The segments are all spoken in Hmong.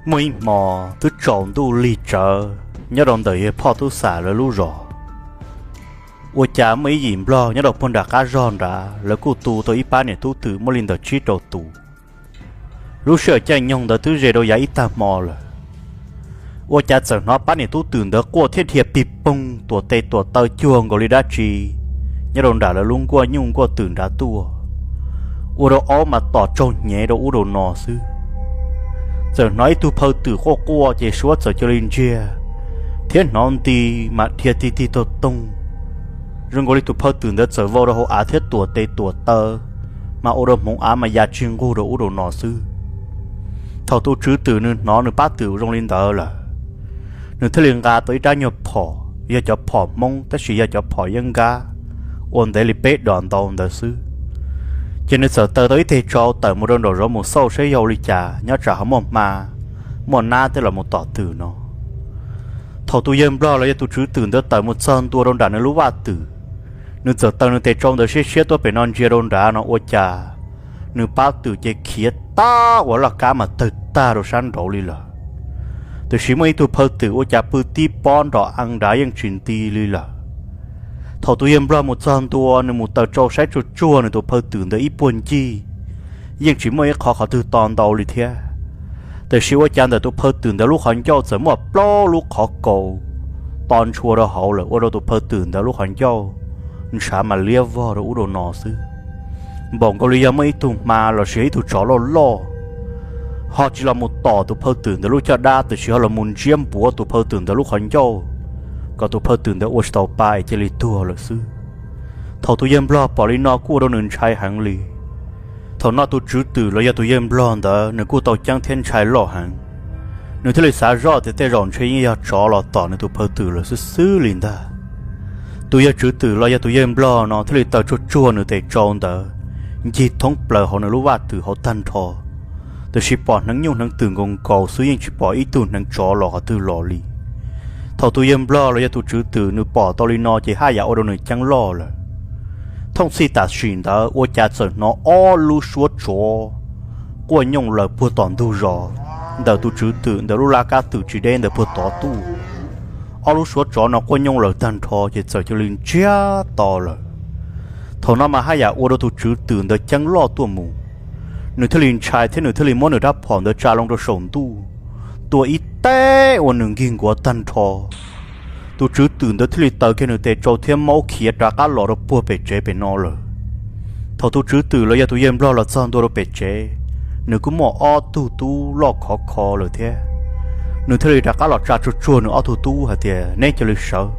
Muaj ib hmo twb tsaus ntuj lig tsawv nyob rau ntawm yawg Phoj Tub Xam lawv lub zos, ua cas muaj ib yim nplog nyob rau puag nram qab zog nrad, lawv kuj tu tau ib pab niam tub twm muaj li ntawm tsib rau tus. Lub sij hawm caij nyoog ntawd twb ze rau yav ib tag hmo lawm, ua cas txawm hnov pab niam tub twm ntawd quaj thiab dhia pig poog tuam tes tuam taw cuag nkaus li dab tsi nyob rau nram lawv lub nkuaj nyuj nkuaj twm nrad tuaj, ua rau aub mas tom tsaug hnyev rau ub rau no xwb. Txawm hnov ib tug phaw twm quaj quaj ces suab txawm cia li ntsiag, thiab hnov nti mas dhia tig tig toog toog, zoo nkaus li tus phaw twm ntawd txawm vau rau hauv av thiab tuam tes tuam taw mas ua rau hmoov av mas ya tsis nqug rau ub rau no xwb. Thaum tus tswv twm nws hnov nws pab twm zoo li ntawd lawm, nws thiaj li nqa tau ib rab nyuag phom, yog cov phom Hmoob tab sis yog cov phom yeeb nkab, ua ntev li peb dos ntau ntawd xwb. Ces nws txawm taws tau ib teg tsau tawm mus rau nraum zoov mus xauj saib yog ua li cas, nyob tsam ho muaj hma, muaj nab tej los mus tom twm no. Thaum tus yawg nplog los yog tus tswv twm ntawd tawm mus txog ntua rau nram nws lub vaj twm, nws txawm taws nws tes tsau ntawd siab siab tuaj pem no ntsia rau nrad no ua cas nws pab twm ces khiav tag ua laj kab mas tawg tag rau sab nraud li lawm. Tiam sis muaj ib tug phaw twm ua cas pw tib pob nrom a nrad yeej tsis nti li lawm. Thaum tus yawg nplog mus txog ntua, nws mus taws tsau saib tsuag tsuag nws tus phaw twm ntawd ib puag ncig, yeej tsis muaj ib qho qhov twg to ntau li thiab. Tiam sis ua cas ntawm tus phaw twm ntawd lub qhov ncauj txawm muaj plaub lub qhov kaus to ntshua rau hauv lawm, ua rau tus phaw twm ntawd lub qhov ncauj ntshav mas liab vog rau ub rau no xwb, npaum nkaus li yog muaj ib tug hma los sis yog ib tug tsov loj loj ho tsis los mus tom tus phaw twm ntawd lub caj dab, tiam sis ho los mus ntsiab npuav tus phaw twm ntawd lub qhov ncauj, kom tus phaw twm ntawd ua tsis tau pa es cia li tuag lawm xwb. Thaum tus yawg nplog pom li no kuj ua rau nws ntshai heev li. Thaum no tus tswv twm los yog tus yawg nplog ntawd nws kuj tau ceeb thiab ntshai loj heev. Nws thiaj li xav zoj tias tej zaum ntshe yeej yog tsov los tom nws tus phaw twm lawm xwb xwb li ntag. Tus yawg tswv twm los yog tus yawg nplog no thiaj li taws tsuag tsuag nws tes tsau ntawd, ncig thoob plaws hauv nws lub vaj twm hauv tag nrho, tiam sis pom hneev nyuj hneev twm nkaus nkaus xwb, yeej tsis pom ib tug hneev tsov los qhov twg los li. Thaum tus yawg nplog los yog tus tswv twm nws pom tau li no ces haj yam ua rau nws ceeb loj lawm. Thooj txhij tam sim ntawd ua cas txawm hnov ob lub suab tsov quaj nyooj laws puag tom ntug zos, ntawm tus tswv twm ntawd lub laj kab twm tsis deb ntawd puag tod tuaj. Ob lub suab tsov no quaj nyooj laws tag nrho ces txawm cia li ntsiag to lawm. Thaum no mas haj yam ua rau tus tswv twm ntawd ceeb loj tuaj mus, nws thiaj li ntshai thiab nws thiaj li muab nws rab phom ntawd tsa loo rau saum ntuj, tua ib teg ua nws nkig nkuav tag nrho. Tus tswv twm ntawd thiaj li taws kiag nws tes tsau thiab maub khiav rov qab los rau puag pem tsev pem no lawm. Thaum tus tswv twm los yog tus yawg nplog los txog ntua rau pem tsev, nws kuj muaj ob tug tub loj khov kho lawm thiab. Nws thiaj li rov qab los tsa tsuag tsuag nws ob tug tub hais tias, neb cia li sawv,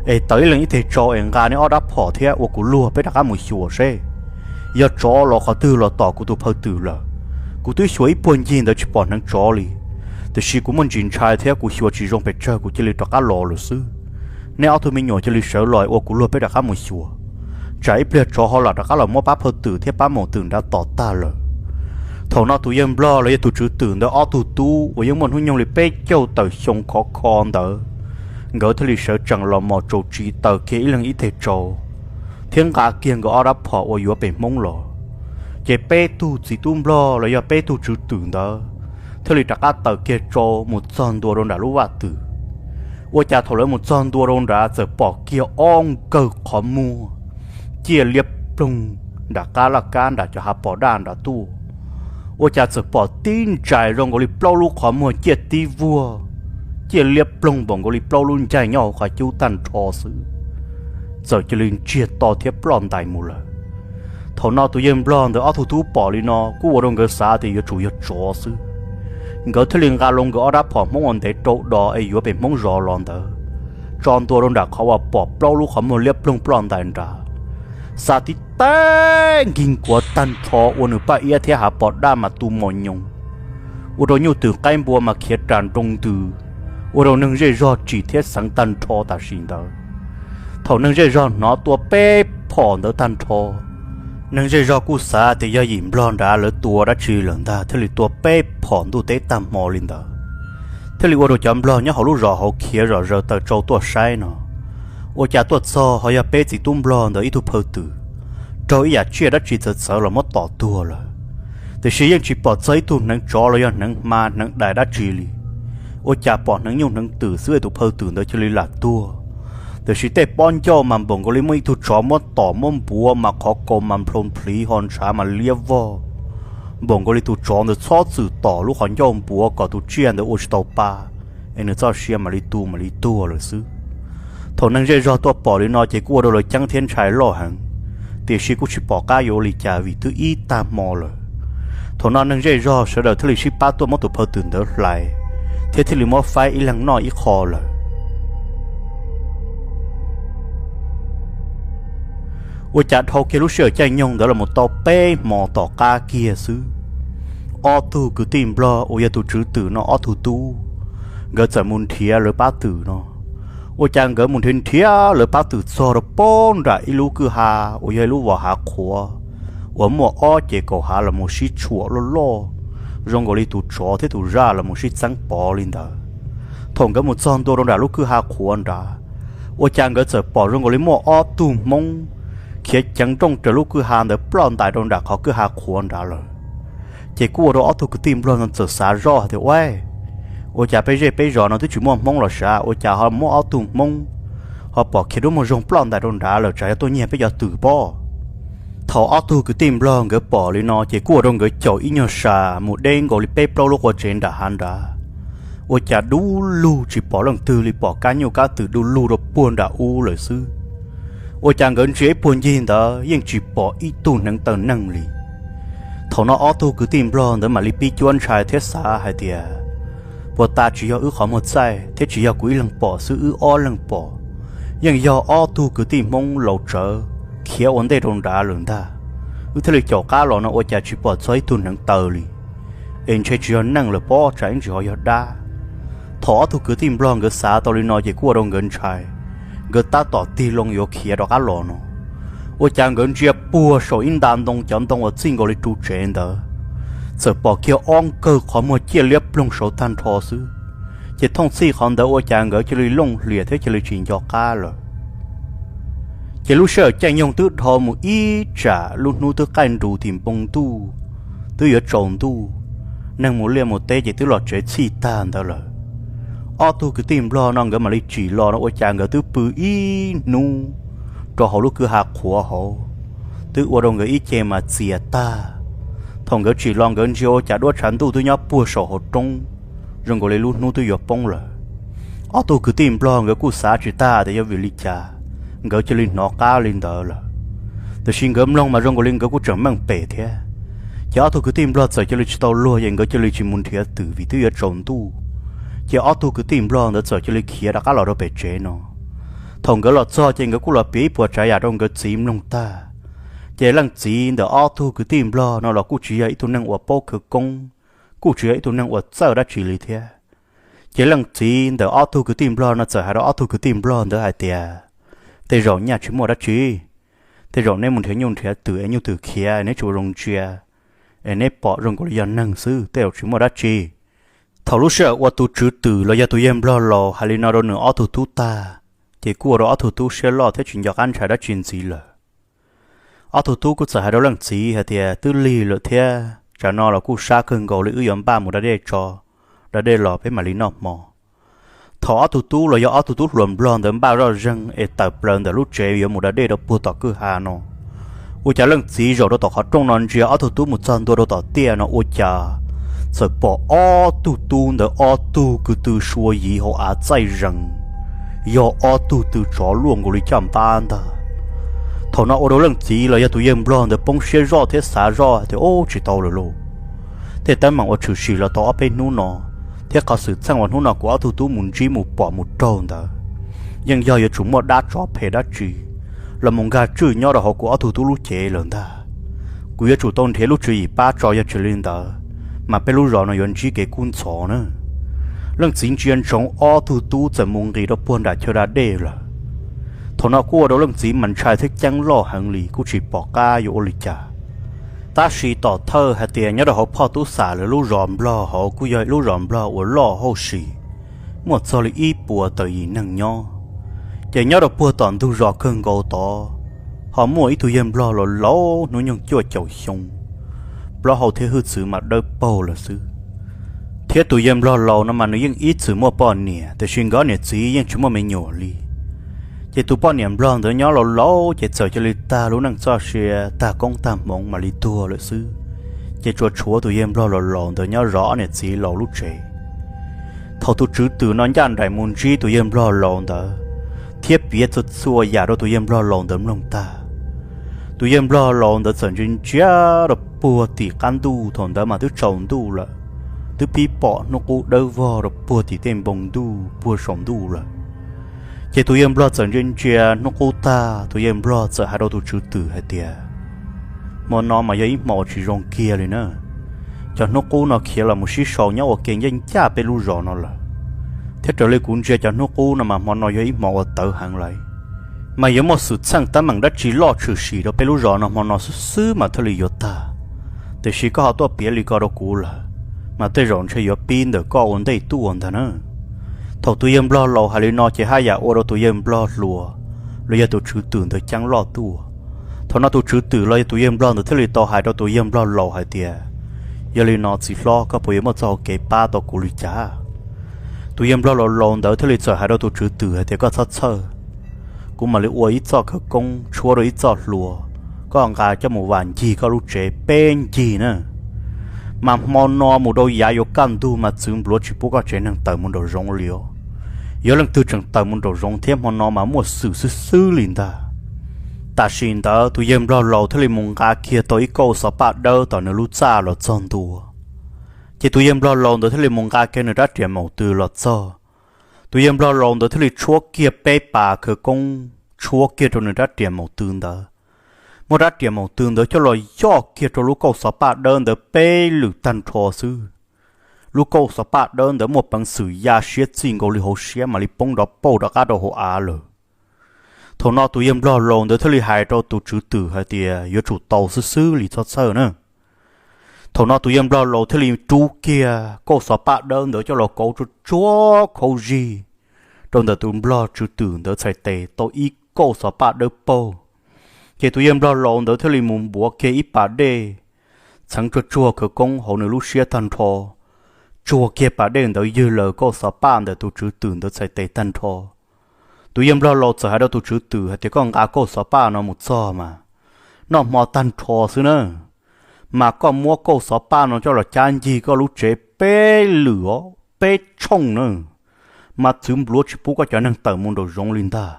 es taws ib leeg ib teg tsau es nqa neb ob rab phom thiab ua kuv luag peb rov qab mus xyuas seb yog tsov los qhov twg los tom kuv tus phaw twm lawm. Kuv twb xyuas ib puag ncig ntawd tsis pom hneev tsov li, tiam sis kuv muaj ntsis ntshai thiab kuv xyuas tsis zoo pes tsawg kuv cia li rov qab los lawm xwb. Neb ob tug me nyuam cia li sawv los ua kuv luag peb rov qab mus xyuas, tsam ib pliag tsov ho lam rov qab los muab pab phaw twm thiab pab maum twm nrad tom tag lawm. Thaum no tus yawg nplog los yog tus tswv twm ntawd ob tug tub uas yeej muaj hnub nyoog li peb caug tawm xyoo khov kho ntawd, nkawd thiaj li sawv tsees los mos tsaus tsis taws kiag ib leeg ib teg tsau thiab nqa kiag nkawd ob rab phom uas yuav pem Hmoob los. Ces peb tug txiv tub nplog los yog peb tug tswv twm ntawd thiaj li rov qab taws kiag tsau mus txog ntua rau nram lub vaj twm. Ua cas thaum lawv mus txog ntua rau nrad txawm pom kiag ob nkawg qhov muag ciaj liab ploog nram qab laj kab nram cov hav pos daj nrad tuaj. Ua cas txawm pom tib ntsais zoo nkaus li plaub lub qhov muag ciaj tib vuag, ciaj liab ploog npaum nkaus li plaub lub ncaig nyob hauv qhov cub tag nrho xwb, txawm cia li ntsiag to thiab ploj ntais mus lawm. Thaum no tus yawg nplog ntawd ob tug tub pom li no kuj ua rau nkawd xav tias yuav tsum yog tsov xwb. Nkawd thiaj li nqa loo nkawd ob rab phom Hmoob uas ntev rau do es yuav pem Hmoob zov los ntawd, tso ntua rau nram qhov uas pom plaub lub qhov muag liab ploog ploj ntais nrad, xa tib teg nkig nkuav tag nrho ua nws paj iab thiab hav pos daj mas tu mos nyoos, ua rau nyuj twm qaib npua mas khiav ras nroo ntws, ua rau neeg zej zog tsim thiab xeev tag nrho tam sim ntawd. Thaum neeg zej zog hnov tua peb phom ntawd tag nrho, neeg zej zog kuj xav tias yog yim nplog nrad lawv tua dab tsi lawm ntag thiaj li tua peb phom ntuj teb tag hmo li ntawd, thiaj li ua rau cov nplog nyob hauv lub zos hauv khiav zom zaws taws tsau tuaj saib no. Ua cas tuaj txog ho yog peb txiv tub nplog ntawd ib tug phaw twm raug ib yam tsiaj dab tsi txawv txawv los muab tom tuag lawm. Tiam sis yeej tsis pom txog ib tug hneev tsov los yog hneev hma hneev dais dab tsi li. Ua cas pom hneev nyuj hneev twm xwb es tus phaw twm ntawd cia li lam tuag. Tiam sis tej pob ncauj mas npaum nkaus li muaj ib tug tsov muab tom muab npuav mas qhov kaus mas nplhau nplhiv ho ntshav mas liab vog. Npaum nkaus li tus tsov ntawd txhob txwm tom lub qhov ncauj npuav kom tus tsiaj ntawd ua tsis tau pa, es nws txoj sia mam li tu mam li tuag lawm xwb. Thaum neeg zej zog tuaj pom li no ces kuj ua rau lawv ceeb thiab ntshai loj heev, tiam sis kuj tsis pom qab yuav ua li cas vim twb ib tag hmo lawm. Thaum no neeg zej zog sawv daws thiaj li sib pab tuaj muab tus phaw twm ntawd hlais, thiab thiaj li muab faib ib leeg noj ib qho lawm. Ua cas dhau kiag lub sij hawm caij nyoog ntawd los mus tau peb hmo tom qab kiag xwb, ob tug kwv tij nplog uas yog tus tswv twm no ob tug tub, nkawd txawm mus nrhiav lawv pab twm no. Ua cas nkawd mus nrhiav nrhiav lawv pab twm txog rau pem nram ib lub kwj ha uas yog ib lub vos hav qhuav uas muaj ob cev kaus hav los mus sib tshuam loj loj, zoo nkaus li tus tsov thiab tus zaj los mus sib txeeb pov li ntawd. Thaum nkawd mus txog ntua rau nram lub kwj ha qhuav nrad, ua cas nkawd txawm pom zoo nkaus li muaj ob tug hmoob khiav ceev nrooj raws lub kwj ha ntawd ploj ntais rau nram qhov kwj ha qhuav nrad lawm. Ces kuj ua rau ob tug kwv tij nplog no txawm xav zoj hais tias, Ua, ua cas peb zej peb zos no twb tsis muaj hmoob los sav, ua cas ho muaj ob tug hmoob ho pom khiav dub muag zoog ploj ntais rau nrad lawm, tsam yog tuaj nyiag peb cov twm pob? Thaum ob tug kwv tij nplog nkawd pom li no ces kuj ua rau nkawd caum ib nyuag sa mus deb nkaus li peb plaub lub qua tsev nram hav nrad. Ua cas dub lug tsis pom leej twg li, pom kab nyuj kab twm du lug rau puag nram ub lawm xwb. Ua cas nkawd ntsia ib puag ncig ntawd yeej tsis pom ib tug hneev taw neeg li. Thaum no ob tug kwv tij nplog ntawd mam li pib cuab ntshai thiab xav hais tias, Puas tas tsis yog wb qhov muag txaij thiab tsis yog kuv ib leeg pom xwb, wb ob leeg pom, yeej yog ob tug kwv tij hmoob laus tsawv khiav ua ntej rau nrad lawm ntag. Wb thiaj li caum qab los no ua cas tsis pom txog ib tug hneev taw li, es ntshe tsis yog neeg lawm pob, tsam ib ntsis ho yog dab. Thaum ob tug kwv tij nplog nkawd xav tau li no ces kuj ua rau nkawd ntshai, nkawd tab tom tig loo yuav khiav rov qab los no, ua cas nkawd ntsia puag saum ib nta ntoo, cov ntoo uas txij nkaus li ru tsev ntawd, txawm pom kiag ob nkawg qhov muag ciaj liab ploog saud tag nrho xwb. Ces thooj txhij qhov ntawd ua cas nkawd cia li looj hlias thiab cia li tsis nco qab lawm. Ces lub sij hawm caij nyoog twb dhau mus ib tsam, lub hnub twb qaij nrus tim npoo ntuj, twb yuav tsaus ntuj, neeg mus liaj mus teb ces twb los tsev txhij tag ntawd lawm. Ob tug kwv tij nplog no nkawd mam li tsim los no ua cas nkawd twb pw ib hnub rau hauv lub kwj ha qhuav hauv, twb ua rau nkawd ib ce mas txias tag. Thaum nkawd tsim los nkawd ntsia ua cas duab tshav ntuj twb nyob puag saum hauv roob, zoo nkaus li lub hnub twb yuav poob lawm. Ob tug kwv tij nplog nkawd kuj xav tsis tag tias yog vim li cas nkawd cia li hnov qab li ntawd lawm. Tiam sis nkawd mloog mas zoo nkaus li nkawd kuj tseem meej pem thiab. Ces ob tug kwv tij nplog txawm cia li tsis tau luag ces nkawd cia li tsis mus nrhiav twm vim twb yuav tsaus ntuj. Ces ob tug kwv tij nplog ntawd txawm cia li khiav rov qab los rau pem tsev no. Thaum nkawd los txog ces nkawd kuj los piav ib puas tsav yam rau nkawd txiv mloog tag. Ces leej txiv ntawm ob tug kwv tij nplog no los kuj tsis yog ib tug neeg uas paub khawv koob, kuj tsis yog ib tug neeg uas txawj dab tsi li thiab. Ces leej txiv ntawm ob tug kwv tij nplog no txawm hais rau ob tug kwv tij nplog ntawd hais tias, Tej zaum nyaj tsis muaj dab tsi, tej zaum neb mus nrhiav nyuj nrhiav twm es nyuj twm khiav neb tsis ua zoo ntsia, es neb pom zoo nkaus li yog neeg xwb, tej zaum tsis muaj dab tsi. Thaum lub sij hawm uas tus tswv twm los yog tus yawg nplog laus hais li no rau nws ob tug tub tag, ces kuj ua rau ob tug tub siab loj thiab tsis nco qab ntshai dab tsi ntxiv lawm. Ob tug tub kuj txawm hais rau leej txiv hais tias, Twb lig lawm thiab, tsam no los kuj sab kawg nkaus li, wb yuav npaj mus da dej tso, da dej los peb mam li noj hmo. Thaum ob tug tub los yog ob tug tub hluas nplog ntawd npaj zoj zeeg es tawm plaws ntawm lub tsev yuav mus da dej rau puag tom kwj ha no, ua cas leej txiv zaum rau tom qhov rooj no ntsia ob tug tub mus txog ntua rau tom tiaj no ua cas txawm pom ob tug tub ntawd ob tug kwv tw sua yiv hauv av txaij zees, yog ob tug tw tsov luaj nkaus li caj npab ntag. Thaum no ua rau leej txiv los yog tus yawg nplog ntawd poob siab zoj thiab xav zoj tias, Ub, tsis tau lawm lauj! Tej teeb meem uas tshwm sim los tau ob peb hnub no, thiab qhov xwm txheej uas hnub no kuv ob tug tub mus ntsib mus pom mus raug ntawd, yeej yog yuav tsum muaj dab tsov phem dab tsi los mus nkag tswj nyob rau hauv kuv ob tug tub lub cev lawm ntag. Kuv yuav tsum tau nrhiav lub tswv yim pab tso, yog tsis li ntawd mas peb lub zos no yuav ntsib kev kub ntxhov na. Leej txiv ntsia ntsoov ob tug tub txawm mus nqis rau puag nram chaw da dej lawm. Thaum no kuj ua rau leej txiv mas ntshai thiab ceeb loj heev li, kuj tsis pom qab yuav ua li cas. Tab sis tom thawj hais tias nyob rau hauv phoj tub xam lawv lub zos nplog hauv kuj yog ib lub zos nplog uas loj hauj sim, muaj txog li ib puas tawm yim neeg nyob. Ces nyob rau puag tom ntug zos kawg nkaus tod, ho muaj ib tug yawg nplog laus laus hnub nyoog cuaj caum xyoo, plaub hau thiab hwj txwv mas dawb paug lawm xwb. Thiab tus yawg nplog laus no mas nws yeej ib txwm muaj poj niam, tiam sis nkawd niam txiv yeej tsis muaj me nyuam li. Ces tus poj niam nplog ntawd nyob laus laus ces txawm cia li tag lub neej txoj sia, tag koob tag hmoov mam li tuag lawm xwb. Ces tsuas tshuav tus yawg nplog laus laus ntawd nyob zov ob niam txiv laus lub tsev. Thaum tus tswv twm no ncaj nraim mus ntsib tus yawg nplog laus ntawd thiab piav txhua txhua yam rau tus yawg nplog laus ntawd mloog tag, tus yawg nplog laus ntawd txawm ntsia ntsia rau puag tim qab ntuj. Thaum ntawd mas twb tsaus ntuj lawm, twb pib pom hnub qub dawb vog rau puag tim tej npoo ntuj puag saum ntuj lawm. Ces tus yawg nplog txawm ntsia ntsia hnub qub tag, tus yawg nplog txawm hais rau tus tswv twm hais tias, hmo no mas yog ib hmo uas tsis zoo kiag li na. Cov hnub qub no khiav los mus sib sau nyob ua ke ncaj ncaj peb lub zos no lawm, thiab raws li kuv ntsia cov hnub qub no mas hmo no yog ib hmo uas tawv heev lawm, mas yuav muaj xwm txheej teeb meem dab tsi loj tshwm sim rau peb lub zos no hmo no xwb xwb mas thiaj li yuav tag. Tiam sis koj ho tuaj piav li ko rau kuv lawm, mas tej zaum ntshe yuav pib ntawm koj ua ntej tuaj ntag na. Thaum tus yawg nplog laus hais li no ces haj yam ua rau tus yawg nplog hluas los yog tus tswv twm ntawd ceeb loj tuaj. Thaum no tus tswv twm los yog tus yawg nplog ntawd thiaj li tau hais rau tus yawg nplog laus hais tias, yog li no txiv hlob, koj puas yuav muaj txoj hau kev pab tau kuv li cas? Tus yawg nplog laus laus ntawd thiaj li txawm hais rau tus tswv twm hais tias, koj txhob txhawj, kuv mam li ua ib txoj khawv koob tshuab rau ib txoj hlua, koj nqa coj mus vam ncig koj lub tsev peb ncig na, mas hmo no mus rau yav yuav kaj ntug mas txwv npluav tsis pub koj tsev neeg tawm mus nraum zoov li os. Yog leej twg tseem tawm mus nraum zoov thiab hmo no mas muaj xwm xwb xwb li ntag. Tam sim ntawd tus yawg nplog laus thiaj li mus nqa kiag tau ib kauj xov paj dawb tom nws lub txaj los txog ntua. Ces tus yawg nplog laus ntawd thiaj li mus nqa kiag nws rab riam maum tw los txog. Tus yawg nplog laus ntawd thiaj li tshuab kiag peb pas khawv koob tshuab kiag rau nws rab riam maum tw ntawd. Muab rab riam maum tw ntawd coj los yoj kiag rau lub kauj xov paj dawb ntawd peb lwm tag nrho xwb. Lub kauj xov paj dawb ntawd muaj peev xwm ya siab txij nkaus li hauv siab mam li poob nrov pauj rov qab rau hauv av lawm. Thaum no tus yawg nplog laus ntawd thiaj li hais rau tus tswv twm hais tias, yuav tsum tau xwb xwb li, txhob txhawj na. Thaum no tus yawg nplog laus thiaj li rub kiag kauj xov paj dawb ntawd coj los kauv tsuag tsuag khaub zig rau ntawm tus nplog tswv twm ntawd txhais tes tau ib kauj xov paj dawb paug. Ces tus yawg nplog laus ntawd thiaj li mus npuav kiag ib pas dej txheev tsuag tsuag khawv koob hauv nws lub siab tag nrho, tsuag kiag pas dej ntawd ywg lawm kauj xov paj ntawm tus tswv twm ntawd txhais tes tag nrho. Tus yawg nplog laus txawm hais rau tus tswv twm hais tias, koj nqa kauj xov paj no mus txog mas noj hmo tag nrho xwb na, mas koj muab kauj xov paj no coj los cab ncig koj lub tsev peb lwm os, peb tshooj na, mas txwv npluav tsis pub koj cov neeg tawm mus nraum zoov li ntag.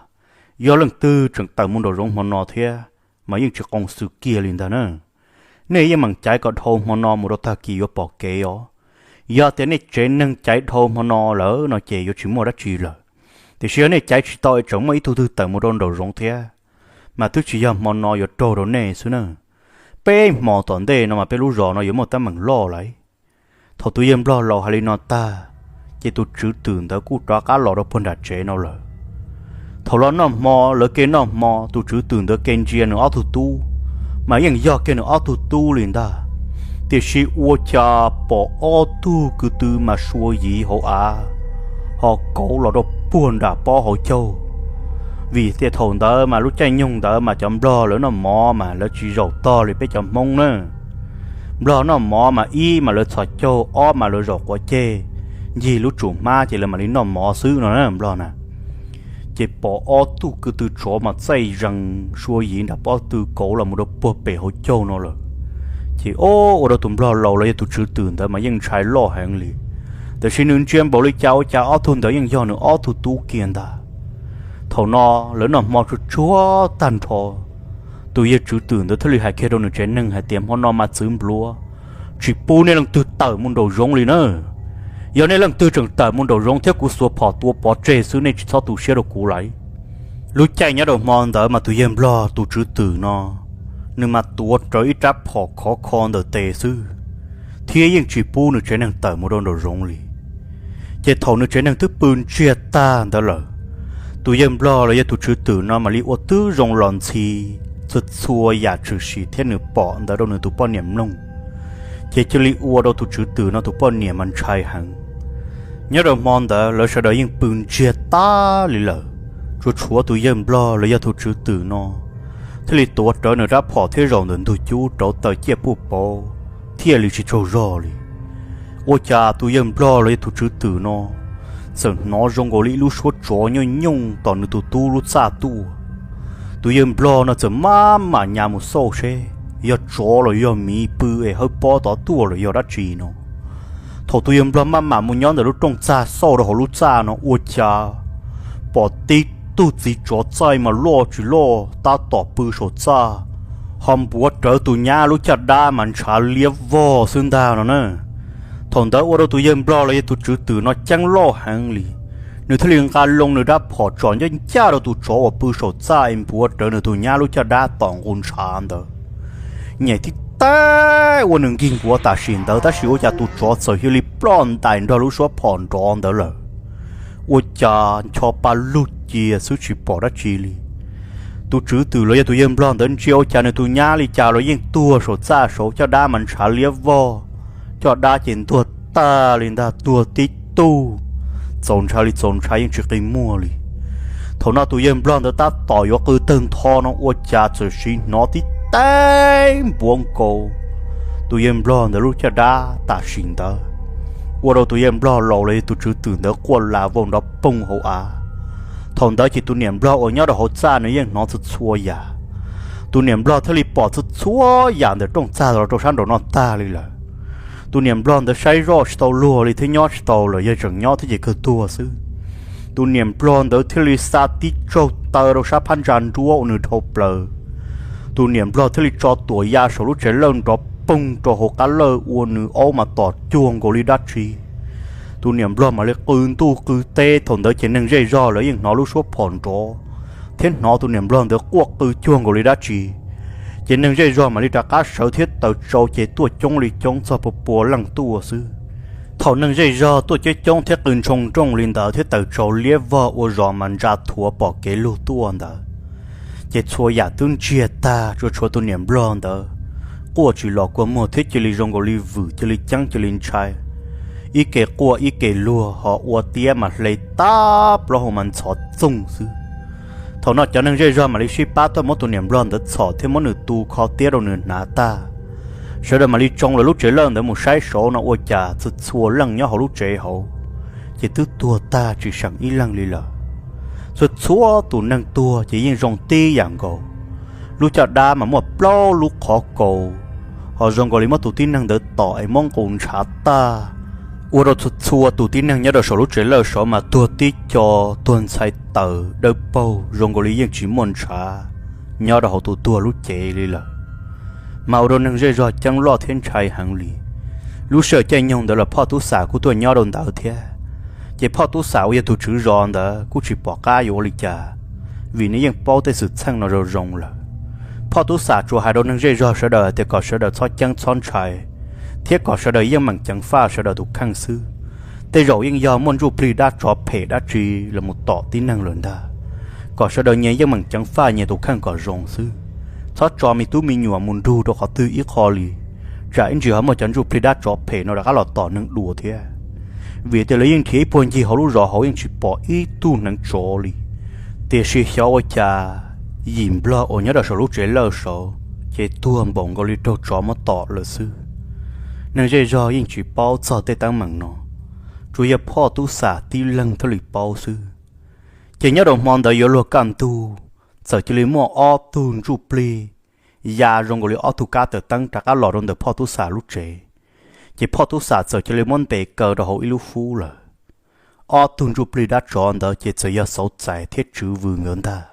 Yog leej twg tseem tawm mus nraum zoov hmo no thiab mas yeej tsis qoos xwm kiag li ntag na. Nej yeej meem caiv kom dhau hmo no mus rau tag kis yuav pom kev os. Yog tias nej tsev neeg caiv dhau hmo no lawm no ces yuav tsis muaj dab tsi lawm. Tiam sis yog nej caiv tsis tau es tseem muaj ib tug twg tawm mus rau nraum zoov thiab, mas twb tsis yog hmo no yuav raug rau nej xwb na. Peb hmo tom ntej no mas peb lub zos no yuav muaj teeb meem loj lawm. Thaum tus yawg nplog laus hais li no tag, ces tus tswv twm ntawd kuj rov qab los rau puag nram tsev no lawm. Thaum los noj hmo, lawv ke noj hmo, tus tswv twm ntawd ke ntsia nws ob tug tub, mas yeej yog kiag nws ob tug tub li ntag. Tiam sis ua cas pom ob tug kwv tw mas sua yiv hauv av, ho kauv los rau puag nram pob hauv caug. Vim tias thaum ntawd mas lub caij nyoog ntawd mas cov nplog lawv noj mov mas lawv tsis zaum tog li peb cov Hmoob na. Nplog noj mov mas ib mas lawv txhos caug, ob mas lawv zaum quav ceg, ncig lub tsum hmab ces lawv mam li noj mov xwb no na nplog na. Ces pom ob tug kwv tw tsov mas txaij zees sua yiv nram pob tw kauv los mus rau puag pem hauv caug no lawm. Ces ua rau tus nplog laus los yog tus tswv twm ntawd mas yeej ntshai loj heev li. Tiam sis nws ntsia npaum li cas ua cas ob tug ntawd yeej yog nws ob tug tub kiag ntag. Thaum no lawv noj hmo tsuag tsuag tag nrho, tus yawg tswv twm ntawd thiaj li hais kiag rau nws tsev neeg hais tias, hmo no mas txwv npluav, tsis pub nej leej twg tawm mus nraum zoov li na. Yog nej leej twg tseem tawm mus nraum zoov thiab kuv xuas phom tua pov tseg xwb, nej tsis txhob tu siab rau kuv lawm. Lub caij nyob rau hmo ntawd mas tus yawg nplog tus tswv twm no, nws mas tuav rawv ib rab phom khov kho ntawm tes xwb, thiab yeej tsis pub nws tsev neeg tawm mus rau nraum zoov li. Ces thaum nws tsev neeg twb pw ntsiag tag ntawd lawm, tus yawg nplog los yog tus tswv twm no mam li ua tib zoo los ntxhi txhua txhua yam tshwm sim thiab nws pom ntawd rau nws tus poj niam mloog. Ces cia li ua rau tus tswv twm no tus poj niam mas ntshai heev. Nyob rau hmo ntawd lawv sawv daws yeej pw ntsiag tag li lawm, tsuas tshuav tus yawg nplog los yog tus tswv twm no thiaj li tuav rawv nws rab phom thiab zaum ntawm ntug cub rauv taws ciaj puj pauv, tiaj li tsis tsaug zog li. Ua cas tus yawg nplog los yog tus tswv twm no txawm hnov zoo nkaus li ib lub suab tsov nyooj nyooj tom nws tus tub lub txaj tuaj. Tus yawg nplog no txawm maj mam nyas mus xauj seb yog tsov los yog miv pw es hawb pob tod tuaj los yog dab tsi no. Thaum tus yawg nplog maj mam mus nyob ntawm lub rooj txaj xauj rau hauv lub txaj no ua cas pom tib tug txiv tsov txaij mas loj tsis loj tab tom pw saum txaj, ho npuav rawv tus nyab lub caj dab mas ntshav liab vog xwb ntag no na. Thaum ntawd ua rau tus yawg nplog los yog tus tswv twm no ceeb loj heev li, nws thiaj li nqa loo nws rab phom tsom ncaj ncaj rau tus tsov uas pw saum txaj es npuav rawv nws tus nyab lub caj dab tom nqus ntshav ntawd. Nyem tib teg ua nws nkig nkuav tam sim ntawd tab sis ua cas tus tsov txawm cia li ploj ntais nrog lub suab phom nrov ntawd lawm. Ua cas ncho pa lug cia xwb tsis pom dab tsi li. Tus tswv twm los yog tus yawg nplog ntawd ntsia ua cas nws tus nyab li cas los yeej tuag saum txaj saud, caj dab mas ntshav liab vog, caj dab ces ntuag tag li ntag, tuag tib tug, txaus ntshai li txaus ntshai yeej tsis qi muag li. Thaum no tus yawg nplog ntawd tab tom yuav qw tawg ntho no ua cas txawm sim hnov tib teg npuav nkaus tus yawg nplog ntawd lub caj dab tam sim ntawd, ua rau tus yawg nplog laus los yog tus tswv twm ntawd quaj la vau nrov poog hauv av. Thaum ntawd ces tus niam nplog uas nyob rau hauv txaj nws yeej hnov txhua txhua yam. Tus niam nplog thiaj li pom txhua txhua yam ntawm rooj txaj los rau sab nraum no tag li lawm. Tus niam nplog ntawd saib zoj tsis tau luag li thiab nyob tsis tau lawm, yog tseem nyob thiab ces kawg tuag xwb. Tus niam nplog ntawd thiaj li xa tib tsaug taw rau sab phab ntsa nruab uas nws dhau plaws. Tus niam nplog thiaj li tso tuam ya saum lub tsev lawj nrov poog rau hauv qab lawj ua nws aub mas tom cuag nkaus li dab tsi. Tus niam nplog mam li qw ntuj qw teb, thaum ntawd ces neeg zej zog lawv yeej hnov lub suab phom nrov thiab hnov tus niam nplog ntawd quaj qw cuag nkaus li dab tsi. Ces neeg zej zog mam li rov qab sawv thiab taws tsau ces tuaj coob li coob txog pua pua leej tuaj xwb. Thaum neeg zej zog tuaj coob coob thiab qw ntshoo nrooj li ntawd thiab taws tsau liab vog ua zos mas ntsa thuav pom kev lug tuaj ntawd, ces txhua yam twb ntsiag tag, tsuas tshuav tus niam nplog ntawd quaj tsis los kua muag thiab cia li zoo nkaus li vwm, cia li ceeb cia li ntshai. Ib ke quaj ib ke luag, ho ua tiab mas hle tag plaub hau mas ntxhov txoog xwb. Thaum no cov neeg zej zog mam li sib pab tuaj muab tus niam nplog ntawd txhom thiab muab nws tu kho tiab rau nws hnav tag. Sawv daws mam li tsoo lawv lub tsev lawj ntawd mus saib saud no ua cas txhua txhua leej nyob hauv lub tsev hauv ces twb tuag tag tsis seem ib leeg li lawm. Txhua txhua tus neeg tuag ces yeej zoo tib yam nkaus. Lub caj dab mas muaj plaub lub qhov kaus, ho zoo nkaus li muab tus tib neeg ntawd tom es muab nqus ntshav tag, ua rau txhua txhua tus tib neeg nyob rau saum lub tsev lawj saud mas tuag tib co, tuag ntxhais tawm dawb paug zoo nkaus li yeej tsis muaj ntshav nyob rau hauv tus tuag lub cev li lawm. Mas ua rau neeg zej zog ceeb loj thiab ntshai heev li. Lub sij hawm caij nyoog ntawd los Phoj Tub Xam kuj tuaj nyob rau ntawd thiab. Ces Phoj Tub Xam uas yog tus tswv zos ntawd kuj tsis pom qab yuav ua li cas, vim nws yeej paub tej xwm txheej no zoo zoo lawm. Phoj Tub Xam tsuas hais rau neeg zej zog sawv daws tias kom sawv daws txhob ceeb txhob ntshai, thiab kom sawv daws yeej meem ceev faj sawv daws tus kheej xwb. Tej zaum yeej yog muaj ntsuj plig dab tsov phem dab tsi los mus tom tib neeg lawm ntag. Kom sawv daws nyias yeej meem ceev faj nyias tus kheej kom zoo xwb, txhob tso me tub me nyuam mus nrug rau qhov twg ib qho li, tsam ib ntsis ho muaj cov ntsuj plig dab tsov phem no rov qab los tom neeg dua thiab. Vim tias lawv yeej nrhiav ib puag ncig hauv lub zos hauv yeej tsis pom ib tug hneev tsov li. Tiam sis xyov ua cas yim nplog uas nyob rau saum lub tsev lawj saud ces tuag npaum nkaus li raug tsov muab tom lawm xwb. Neeg zej zog yeej tsis paub txog tej teeb meem no, tsuas yog Phoj Tub Xam tib leeg thiaj li paub xwb. Ces nyob rau hmo ntawd yuav luag kaj ntug, txawm cia li muaj ob tug ntsuj plig ya zoo nkaus li ob tug kab taws teeb rov qab los rau ntawm Phoj Tub Xam lub tsev. Ces Phoj Tub Xam txawm cia li muab ntes kaw rau hauv ib lub fub lawm. Ob tug ntsuj plig dab tsov ntawd ces txawm yog Xauv Txais thiab Tswv Vws nkawd ntag.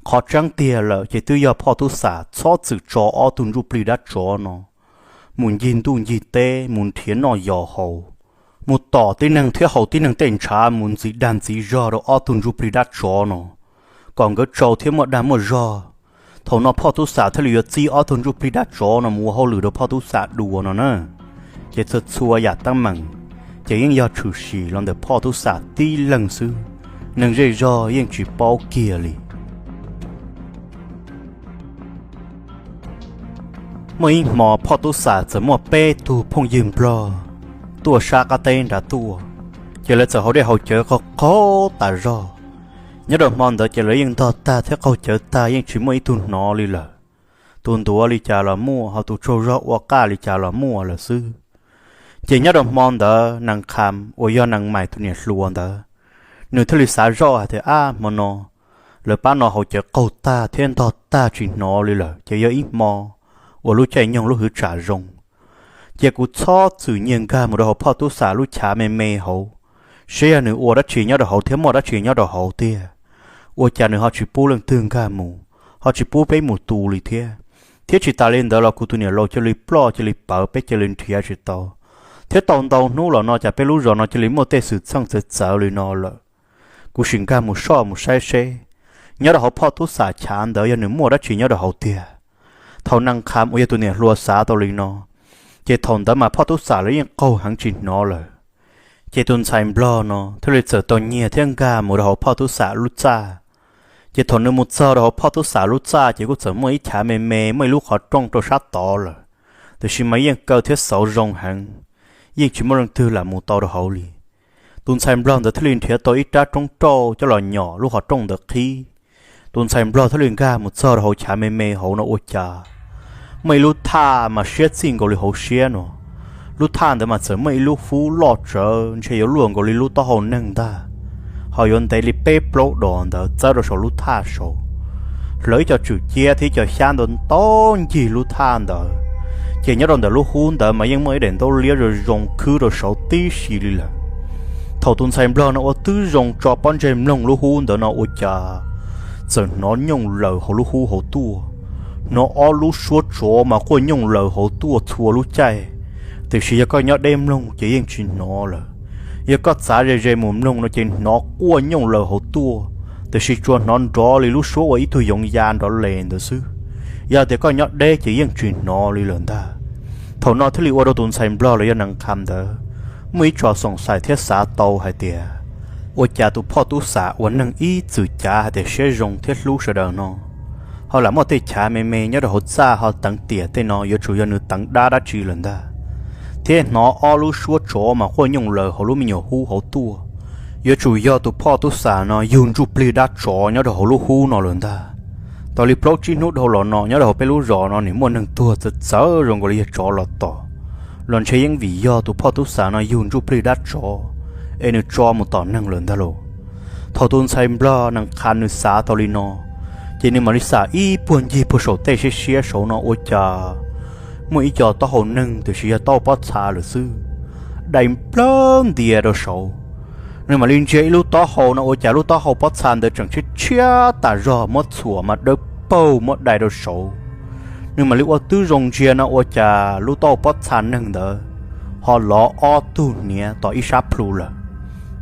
Qhov tseeb tiag lawm ces twb yog Phoj Tub Xam txhob txwm tso ob tug ntsuj plig dab tsov no mus ncig ntuj ncig teb mus nrhiav noj yos haus, mus tom tib neeg thiab haus tib neeg tej ntshav mus ntxiv dag ntxiv zog rau ob tug ntsuj plig dab tsov no, kom nkawd tsau thiab muaj dag muaj zog. Thaum no Phoj Tub Xam thiaj li yuav txib ob tug ntsuj plig dab tsov no mus ua hauj lwm rau Phoj Tub Xam dua no na. Ces txhua txhua yam teeb meem ces yeej yog tshwm sim los ntawm Phoj Tub Xam tib leeg xwb, neeg zej zog yeej tsis paub kiag li. Muaj ib hmo Phoj Tub Xam txawm muaj peb tug phooj ywg nplog tuaj sab qab teb nrad tuaj, ces lawv txawm haus dej haus cawv qaug qaug tas zog. Nyob rau hmo ntawd ces lawv yeej ntog tag thiab qaug cawv tag yeej tsis muaj ib tug hnov li lawm. tus ntuav li cas los muaj, ho tus tsaug zog ua qaj li cas los muaj lawm xwb. Ces nyob rau hmo ntawd Nees Kham uas yog Nees Maim tus niam hluas ntawd, nws thiaj li xav zoj hais tias, ab, hmo no lawv pab no haus cawv qaug tag thiab ntog tag tsis hnov li lawm, ces yog ib hmo uas lub caij nyoog lub hwv tsam zoo. Ces kuv txhob txwm nyiag nkag mus rau hauv Phoj Tub Xam lub chav me me hauv, seb yog nws ua dab tsi nyob rau hauv thiab muaj dab tsi nyob rau hauv tiag. Ua cas nws ho tsis pub leej twg nkag mus, ho tsis pub peb mus tu li thiab. Thiab tsis tas li ntawd los kuv tus niam laus cia li ploj cia li pawv, peb cia li nrhiav tsis tau. Thiab tau ntau hnub los no cas peb lub zos no cia li muaj tej xwm txheej txawv txawv li no lawm. Kuv sim nkag mus soj mus saib seb nyob rau hauv Phoj Tub Xam chav ntawd yog nws muaj dab tsi nyob rau hauv tiag. Thaum Nees Kham uas yog tus niam hluas xav tau li no, ces thaum ntawd mas Phoj Tub Xam lawv yeej qaug heev tsis hnov lawm. Ces tus ntxhais nplog no thiaj li txawm tau nyiag thiab nkag mus rau hauv Phoj Tub Xam lub txaj. Ces thaum nws mus txog rau hauv Phoj Tub Xam lub txaj ces kuj txawm muaj ib chav me me muaj ib lub qhov rooj rau sab tod lawm, tiam sis mas yeej kaw thiab xauv zoo heev, yeej tsis muaj leej twg lam mus tau rau hauv li. Tus ntxhais nplog ntawd thiaj li nrhiav tau ib rab roob rauj coj los nyom lub qhov rooj ntawd qhib. Tus ntxhais nplog thiaj li nkag mus txog rau hauv chav me me hauv no ua cas muaj ib lub thaj mas siab txij nkaus li hauv siab no. Lub thaj ntawd mas txawm muaj ib lub hub loj tsawv ntshe yuav luaj nkaus li lub taub hau neeg ntag, ho yuav ntev li peb plaub dos ntawd txawb rau saum lub thaj saud. Hlawv ib co tswm ciab thiab ib co xyab ntau ntau ncig lub thaj ntawd, ces nyob rau ntawm lub hub ntawd mas yeej muaj ib daim ntaub liab zoo zoo khwb rau saud tib si li lawm. Thaum tus ntxhais nplog no ua twb zoo tso pob ntseg mloog lub hub ntawd no ua cas txawm hnov nyooj laws hauv lub hub hauv tuaj. Hnov ob lub suab tsov mas quaj nyooj laws hauv tuaj txhua lub caij, tiam sis yog koj nyob deb mloog ces yeej tsis hnov lawm. Yog koj txav ze ze mus mloog no ces hnov quaj nyooj laws hauv tuaj, tiam sis tsuas hnov nrov li lub suab ua ib tug yoov ya nrov les ntawd xwb. Yog tias koj nyob deb ces yeej tsis hnov li lawm ntag. Thaum no thiaj li ua rau tus ntxhais nplog los yog Nees Kham ntawd muaj ib tso xoom xais thiab xav tau hais tias, ua cas tus Phoj Tub Xam uas neeg ib txwm cav hais tias siab zoo thiab hlub sawv daws no ho lam muaj tej chav me me nyob rau hauv txaj ho teev tiam tej no, yuav tsum yog nws teev dab dab tsi lawm ntag. Thiab hnov ob lub suab tsov mas quaj nyooj laws hauv lub me nyuam hub hauv tuaj, yuav tsum yog tus Phoj Tub Xam no yug ntsuj plig dab tsov nyob rau hauv lub hub no lawm ntag. Tau li plaub tsib hnub dhau los no nyob rau hauv peb lub zos no nim muaj neeg tuag txawv txawv zoo nkaus li yog tsov los tom, los ntshe yeej vim yog tus Phoj Tub Xam no yug ntsuj plig dab tsov es nws tso mus tom neeg lawm ntag lauj. Thaum tus ntxhais nplog Nees Kham nws xav tau li no, ces nws mam li xam ib puag ncig puag saum tej siab siab saud no ua cas muaj ib co taub hau neeg tiam sis yog taub hau pob txha lawm xwb, dai nplawg ntias rau saud. Nws mam li ntsia ib lub taub hau no ua cas lub taub hau pob txha ntawd tseem tshiab tshiab tas zog, muab txhuam mas dawb paug muab dai rau saud. Nws mam li ua twb zoo ntsia no ua cas lub taub hau pob txha neeg ntawd ho lov ob tug hniav tom ib sab plhu lawm.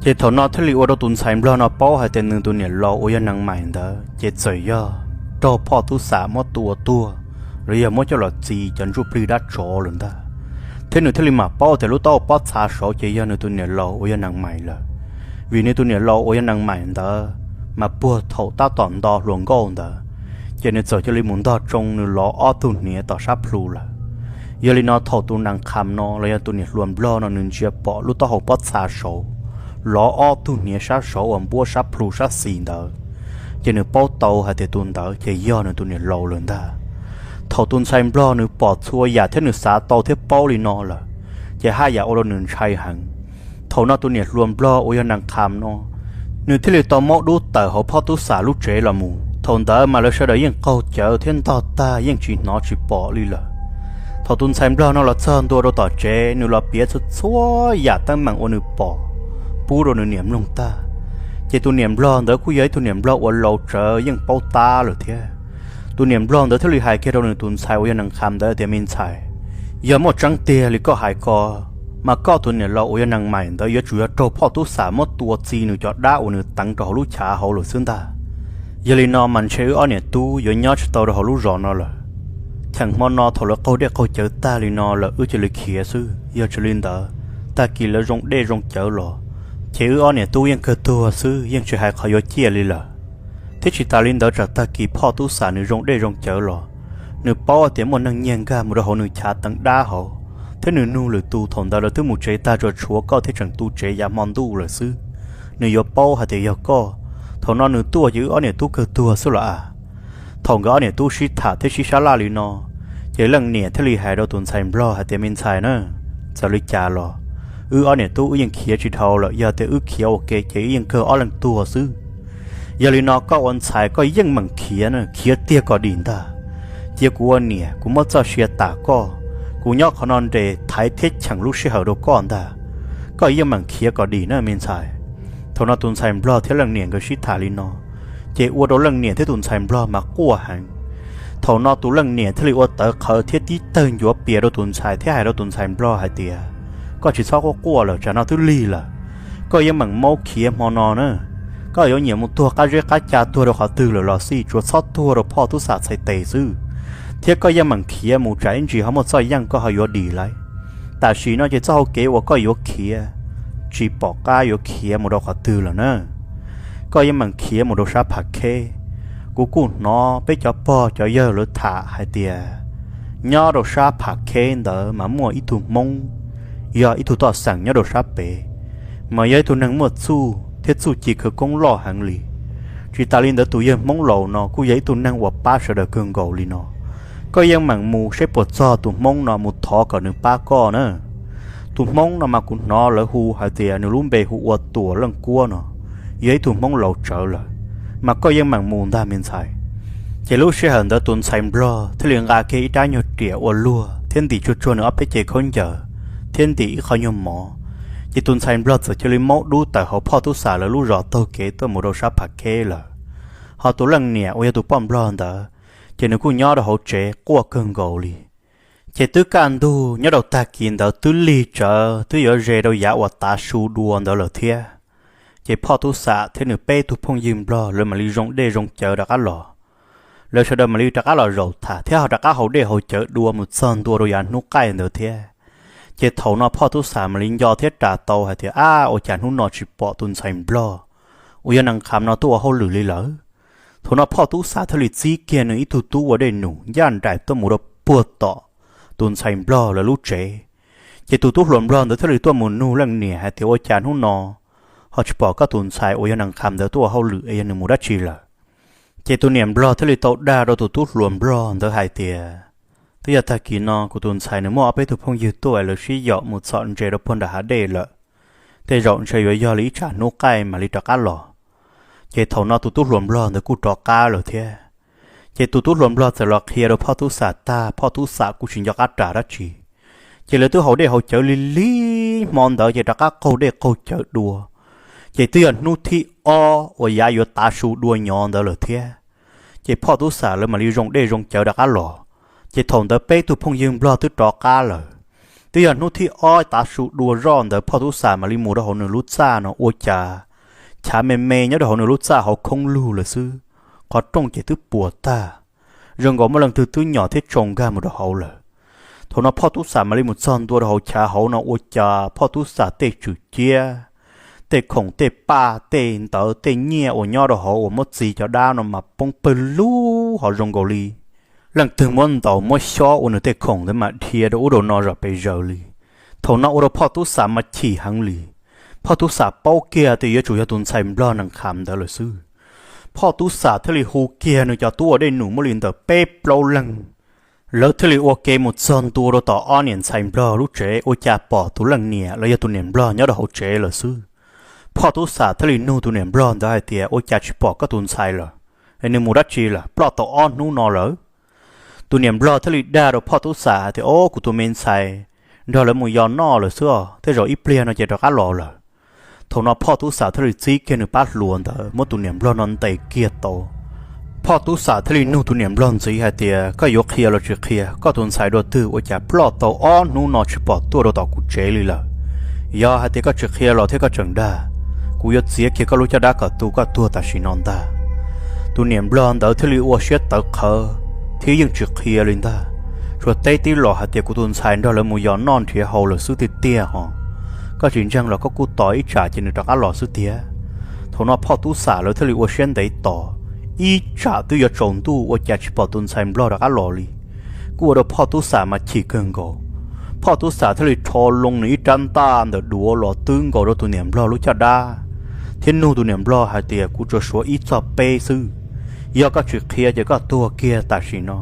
Ces thaum no thiaj li ua rau tus ntxhais nplog no paub hais tias nws tus niam laus uas yog Nees Maim ntawd ces txawm yog raug Phoj Tub Xam muab tua tuag los yog muab coj los txi cov ntsuj plig dab tsov lawm ntag. Thiab nws thiaj li mam paub tias lub taub hau pob txha saud ces yog nws tus niam laus uas yog Nees Maim lawm, vim nws tus niam laus uas yog Nees Maim ntawd mas puag thaum tab tom nto hluas nkauj ntawd, ces nws txawm cia li mus ntog tsoo nws lov ob tug hniav tom sab plhu lawm. Yog li no thaum tus Nees Kham no los yog tus niam hluas nplog no nws ntsia pom lub taub hau pob txha saud lov ob tug hniav sab saud uas npuab sab plhu sab xis ntawd, ces nws paub tau hais tias tus ntawd ces yog nws tus niam laus lawm ntag. Thaum tus ntxhais nplog nws pom txhua yam thiab nws xav tau thiab paub li no lawm, ces haj yam ua rau nws ntshai heev. Thaum no tus niam hluas nplog uas yog Nees Kham no, nws thiaj li tau muab dub tawm hauv Phoj Tub Xam lub tsev los mus. Thaum ntawd mas lawv sawv daws yeej qaug cawv thiab ntog tag yeej tsis hnov tsis pom li lawm. Thaum tus ntxhais nplog no los txog ntua rau tom tsev, nws los piav txhua txhua yam teeb meem uas nws pom pub rau nws niam mloog tag. Ces tus niam nplog ntawd kuj yog ib tug niam nplog uas laus tsawv yeej paub tab lawm thiab. Tus niam nplog ntawd thiaj li hais kiag rau nws tus ntxhais uas yog Nees Kham ntawd tias, me ntxhais, yog muaj tseeb tiag li koj hais ko, mas koj tus niam laus uas yog Nees Maim ntawd yuav tsum yog raug Phoj Tub Xam muab tua txi nws cov dab uas nws teev rau hauv lub chav hauv lawm xwb ntag. Yog li no mas ntshe wb ob niam tub yuav nyob tsis tau rau hauv lub zos no lawm. Cheem hmo no thaum lawv qaug dej qaug cawv tag li no lawm wb cia li khiav xwb, yog tsis li ntawd tag kis lawv zoo dej zoo cawv los ces wb ob niam tub yeej kawg tuag xwb, yeej tsis hais qhov yuav ciaj li lawm. Thiab tsis tas li ntawd tsam tag kis Phoj Tub Xam nws zoo dej zoo cawv los, nws paub tias muaj neeg nyiag nkag mus rau hauv nws chav teev dab hauv, thiab nws nug lwm tus thaum ntawd lawv twb mus tsev tag tsuas tshuav koj thiab tseem tu tsev yav hmo ntuj lawm xwb. Nws yuav paub hais tias yog koj. Thaum no nws tuaj ces wb ob niam tub kawg tuag xwb los as. Thaum nkawd ob niam tub sib tham thiab sib sab laj li no, ces leej niam thiaj li hais rau tus ntxhais nplog hais tias, Me ntxhais na, txawm li cas los wb ob niam tub wb yeej khiav tsis dhau lawm, yog tias wb khiav ua ke ces wb yeej kawg ob leeg tuag xwb. Yog li no koj ua ntxhais koj yeej meem khiav na, khiav tiag kom dim ntag. Cia kuv ua niam kuv muab txoj sia tas koj, kuv nyob qhov no nres thaiv thiab cheem lub sij hawm rau koj ntag. Koj yeej meem khiav kom dim na me ntxhais. Thaum no tus ntxhais nplog thiab leej niam nkawd sib tham li no, ces ua rau leej niam thiab tus ntxhais nplog mas quaj heev. Thaum no tus leej niam thiaj li ua tawv qhawv thiab tib tawg ncuav pias rau tus ntxhais thiab hais rau tus ntxhais nplog hais tias, Koj tsis txhob quaj quaj lawm, tsam no twb lig lawm. Koj yeej meem maub khiav hmo no na, koj yuav nyiam mus tuag qab zeb qab ca tuag rau qhov twg lawm los xij, tsuas txhob tuag rau phoj tub xam txhais tes xwb. Thiab koj yeej meem khiav mus tsam ib ntsis ho muaj txoj yeej koj ho yuav dim lawm. Tam sim no ces txoj hau kev uas koj yuav khiav tsis pom qab yuav khiav mus rau qhov twg lawm na. Koj yeej meem khiav mus rau sab Phav Kheb. Kuv kuj hnov peb cov pog cov yawg lawv tham hais tias nyob rau sab Phav Kheb ntawd mas muaj ib tug Hmoob, yog ib tug toj xeem nyob rau sab pem, mas yog ib tug neeg muaj txuj thiab txuj ci khawv koob loj heev li. Tsis tas li ntawd tus yawg Hmoob laus no kuj yog ib tug neeg uas pab sawv daws kawg nkaus li no. Koj yeej meem mus saib puas txog tus Hmoob no mus thov kom nws pab koj na. Tus Hmoob no mas kuv hnov lawv hu hais tias nws lub npe hu ua Tuam Leej Kuab no, yog ib tug Hmoob laus tsawv lawm, mas koj yeej meem mus ntag me ntxhais. Ces lub sij hawm ntawd tus ntxhais nplog thiaj li nqa kiag ib rab nyuag riam ua luag thiab ntim tsuag tsuag nws ob peb cev khaub ncaws thiab ntim ib qho nyuag mov. Ces tus ntxhais nplog txawm cia li maub dub tawm hauv phoj tub xam lawv lub zos taug kev tuaj mus rau sab Phav Kheb lawm. Ho tus leej niam uas yog tus poj nplog ntawd, ces nws kuj nyob rau hauv tsev quaj kawg nkaus li. Ces twb kaj ntug nyob rau tag kis ntawd twb lig tsawv twb yuav ze rau yav uas tav su dua ntawd lawm thiab. Ces phoj tub xam thiab nws peb tug phooj ywg nplog lawv mam li zoo dej zoo cawv rov qab los. Lawv sawv daws mam li rov qab los zaum tham thiab ho rov qab haus dej haus cawv dua mus txog ntua rau yav hnub qaij ntawd thiab. Ces thaum no phoj tub xam mam li nco thiab ras tau hais tias, Ab, ua cas hnub no tsis pom tus ntxhais nplog uas yog Nees Kham no tuaj ua hauj lwm li lawm? Thaum no phoj tub xam thiaj li txib kiag nws ib tug tub ua dej num ncaj nraim tuaj mus rau puag tom tus ntxhais nplog lawv lub tsev. Ces tus tub hluas nplog ntawd thiaj li tuaj mus nug leej niam hais tias, Ua cas hnub no ho tsis pom koj tus ntxhais uas yog Nees Kham ntawd tuaj ua hauj lwm es yog nws mus dab tsi lawm? Ces tus niam nplog thiaj li tau dag rau tus tub hluas nplog ntawd hais tias, Twb yog tag kis no kuv tus ntxhais nws muaj ob peb tug phooj ywg tuaj es lawv sib yaum mus txhom ntses rau puag nram hav dej lawm. Tej zaum ntshe yuav yog li ib tsam hnub qaij mam li rov qab los. Ces thaum no tus tub hluas nplog ntawd kuj rov qab lawm thiab. Ces tus tub hluas nplog txawm los qhia rau phoj tub xam tag, phoj tub xam kuj tsis nco qab ras dab tsi. Ces lawv twb haus dej haus cawv lig lig hmo ntawd ces rov qab qaug dej qaug cawv dua. Ces twb yog hnub thib ob uas yav yuav tav su dua nyob ntawd lawm thiab. Ces phoj tub xam lawv mam li zoo dej zoo cawv rov qab los. Ces thaum ntawd peb tug phooj ywg nplog twb rov qab lawm. Twb yog hnub thib ob tav su dua zoj ntawd phoj tub xam mam li mus rau hauv nws lub txaj no ua cas chav me me nyob rau hauv nws lub txaj hauv khoob lug lawm xwb, qhov rooj ces twb puas tag, zoo nkaus muaj leej twg twb nyom thiab tsoo nkag mus rau hauv lawm. Thaum no phoj tub xam mam li mus txog ntua rau hauv chav hauv no ua cas phoj tub xam tej tswm ciab, tej khoom tej paj tej ntawv tej nyiaj uas nyob rau hauv uas muab txi cov dab no mas poob pawg lug ho zoo nkaus li leej twg muab ntaus muab xyob ua nws tej khoom ntawd mas dhia rau ub rau no zom pes zaws li. Thaum no ua rau phoj tub xam mas chim heev li. Phoj tub xam paub kiag tias yuav tsum yog tus ntxhais nplog Nees Kham ntawd lawm xwb. Phoj tub xam thiaj li hu kiag nws cov tub ua dej num muaj li ntawm peb plaub leeg, lawv thiaj li ua ke mus txog ntua rau tom ob niam ntxhais nplog lub tsev ua cas pom tus leej niam los yog tus niam nplog nyob rau hauv tsev lawm xwb. Phoj tub xam thiaj li nug tus niam nplog ntawd hais tias, Ua cas tsis pom koj tus ntxhais lawm? Es nws mus dab tsi lawm? Ploj tau ob hnub no lawm. Tus niam nplog thiaj li dag rau phoj tub xam hais tias, Ob, kuv tus me ntxhais nrog lawv mus yos noj lawm xwb os, tej zaum ib pliag no ces rov qab los lawm. Thaum no phoj tub xam thiaj li txib kiag nws pab hluas ntawd muab tus niam nplog no ntes kiag tau. Phoj tub xam thiaj li nug tus niam nplog ntxiv hais tias, Koj yuav qhia los tsis qhia? Koj tus ntxhais dua twg ua cas ploj tau ob hnub no tsis pom tuaj rau tom kuv tsev li lawm? Yog hais tias koj tsis qhia los thiab koj tseem dag, kuv yuav txiav kiag koj lub caj dab kom tu koj tuag tam sim no ntag. Tus niam nplog ntawd thiaj li ua siab tawv qhawv thiab yeej tsis qhia li ntag, tsuas teb tib los hais tias, Kuv tus ntxhais nrog lawv mus yos noj nrhiav haus lawm xwb tiag tiag hos. Koj tsis ntseeg los koj kuj tos ib tsam ces nws rov qab los xwb tiag. Thaum no phoj tub xam lawv thiaj li ua siab ntev tos, ib tsam twb yuav tsaus ntuj ua cas tsis pom tus ntxhais nplog rov qab los li. Kuj ua rau phoj tub xam mas chim kawg nkaus. Phoj tub xam thiaj li rho loo nws ib rab ntaj ntawm duav los twb nkaus rau tus niam nplog lub caj dab, thiab nug tus niam nplog hais tias, Kuv tsuas suav ib txoj peb xwb, Yog koj tsis qhia ces koj tuag kiag tam sim no.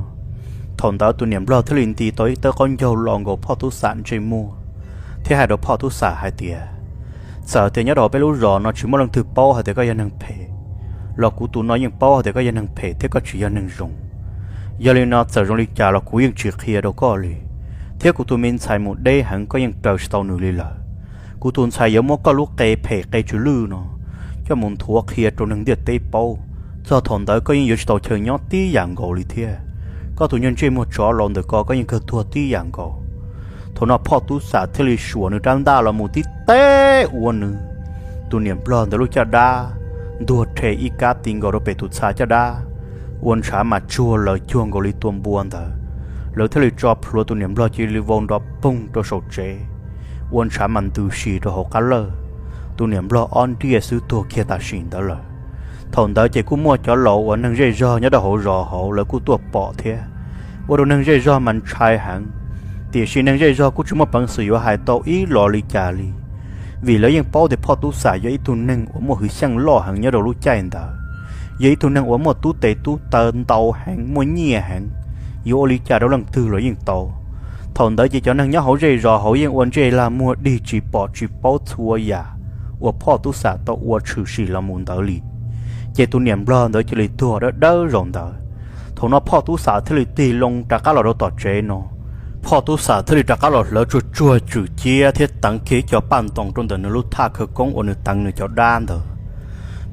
Thaum ntawd tus niam nplog thiaj li nti tau ib tawb qaub ncaug los nkaus phoj tub xam ntsej muag, thiab hais rau phoj tub xam hais tias, txawm tias nyob rau peb lub zos no tsis muaj leej twg paub hais tias koj yog neeg phem, los kuv tus no yeej paub hais tias koj yog neeg phem thiab koj tsis yog neeg zoo. Yog li no txawm zoo li cas los kuv yeej tsis qhia rau koj li, thiab kuv tus me ntxhais mus deb heev koj yeej raws tsis tau nws li lawm. Kuv tus ntxhais yuav muab koj lub qe phem qe tsw lwj no coj mus nthuav qhia rau neeg ntiaj teb paub, txog thaum ntawd koj yeej yuav tsis tau chaw nyob tib yam nkaus li thiab. Koj tus nyuag ntsej muag tsov laus ntawm ko koj yeej kawg tuag tib yam nkaus. Thaum no phoj tub xam thiaj li suam nws rab ntaj los mus tib teb ua nws tus niam nplog ntawd lub caj dab ntuag rhe ib kab ti nkaus rau pem tus txha caj dab, ua ntshav mas tsuag lawv cuag nkaus li tua npua ntawd. Lawv thiaj li tso plhuav tus niam nplog cia li vau nrov poog rau saum tsev, ua ntshav mas ntws si rau hauv qab lawj. Tus niam nplog ob ntiaj xwb tuag kiag tam sim ntawd lawm. Thaum ntawd ces kuj muaj cov laus uas neeg zej zog nyob rau hauv zos hauv lawv kuj tuaj pom thiab, ua rau neeg zej zog mas ntshai heev. Tiam sis neeg zej zog kuj tsis muaj peev xwm yuav hais tau ib los li cas li, vim lawv yeej paub tias phoj tub xam yog ib tug neeg uas muaj hwj xyeej loj heev nyob rau lub caij ntawd, yog ib tug neeg uas muaj tub tes tub taw ntau heev muaj nyiaj heev, yuav ua li cas rau leej twg los yeej tau. Thaum ntawd ces cov neeg nyob hauv zej zos hauv yeej ua ntsej lag muag dig tsis pom tsis paub txhua yam uas phoj tub xam tau ua tshwm sim los mus ntawd li. Ces tus niam nplog ntawd cia li tuag dawb dawb zaum ntawd. Thaum no phoj tub xam thiaj li tig loo rov qab los rau tom tsev no. Phoj tub xam thiaj li rov qab los hlawv tsuag tsuag tswm ciab thiab teev kiag ib co paj ntoos rau ntawm nws lub thaj khawv koob uas nws teev nws cov dab ntawd.